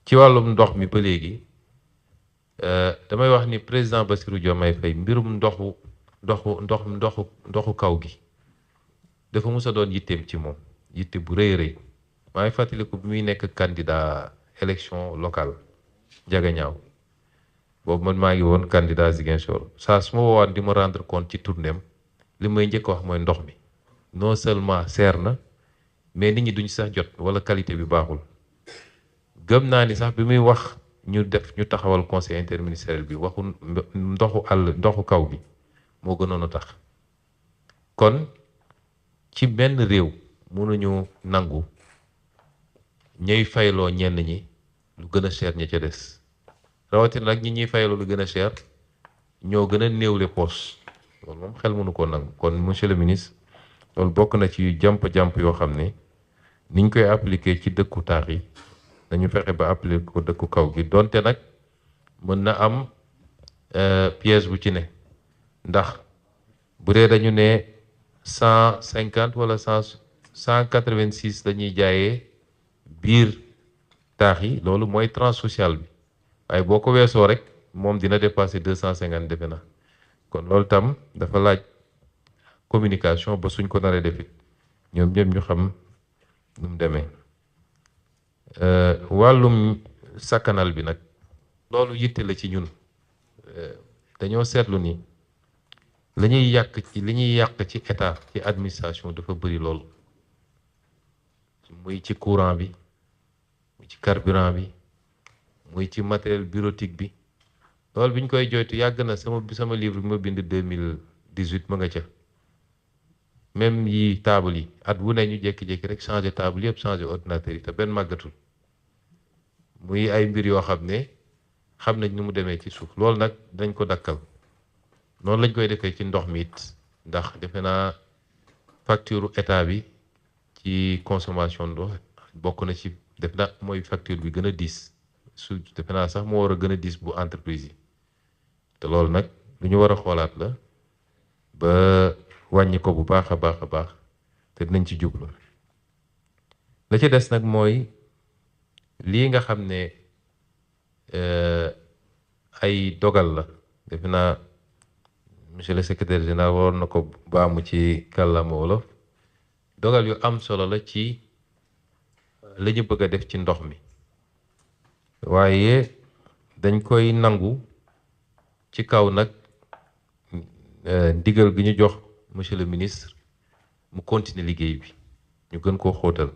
ci wàllum ndox mi ba léegi damay wax ni président Bassirou Diomaye Faye mbirum ndoxu kaw gi dafa mus a doon yitteem ci moom yitte bu rëy rëy maa ngi fàttaliku bi muy nekk candidat élection locale Ndiaganiao boobu man maa ngi woon candidat Ziguinchor saa su ma woowaan di ma rendre compte ci tournéem li may njëkk wax mooy ndox mi non seulement seer na mais nit ñi duñ sax jot wala qualité bi baaxul gëm naa ni sax bi muy wax ñu taxawal conseil interministériel bi waxu ndoxu kaw bi moo gënoon a tax kon ci benn réew mënuñu nangu ñuy fayloo ñenn ñi lu gën a cher ña ca des rawatina nag ñi ñuy fayloo lu gën a cher ñoo gën a néewle poche loolu moom xel mënu ko nangu kon monsieur le ministre loolu bokk na ci jàmp yoo xam ne niñ koy appliquer ci dëkku taax yi dañu fexe ba appliquer ko dëkku kaw gi donte nag mën na am piège bu ci ne ndax bu dee dañu ne 150 wala 186 dañuy jaayee biir taax yi loolu mooy tranche sociale bi waaye boo ko weesoo rek moom dina dépasser 250 defe na kon loolu tam dafa laaj communication ba suñ ko naree defit ñoom ñëpp ñu xam nu mu demee wàllum sakkanal bi nag loolu yitte la ci ñun dañoo seetlu ni li ñuy yàq ci état ci administration dafa bëri lool muy ci courant bi muy ci carburant bi muy ci matériel bureautique bi loolu bi ñu koy joytu yàgg na sama livre bi ma bind 2018 ma nga ca même yi table yi at wu ne ñu jékki-jékki rek changer table yëpp changer ordinateur yi te benn màggatul muy ay mbir yoo xam ne xam nañ ni mu demee ci suuf loolu nag dañ ko dakkal noonu lañ koy defee ci ndox mi it ndax defe naa facture état bi ci consommation ndox bokk na ci def na mooy facture bi gën a diis su defe naa sax moo war a gën a diis bu entreprise yi te loolu nag lu ñu war a xoolaat la ba wàññi ko bu baax a baax te dinañ ci jublu la ci des nag mooy lii nga xam ne ay dogal la defe naa monsieur le secrétaire général waroon na ko baamu ci kàllaama wolof dogal yu am solo la ci la ñu bëgg a def ci ndox mi waaye dañ koy nangu ci kaw nag ndigal gi ñu jox monsieur le ministre mu continuer liggéey bi ñu gën koo xóotal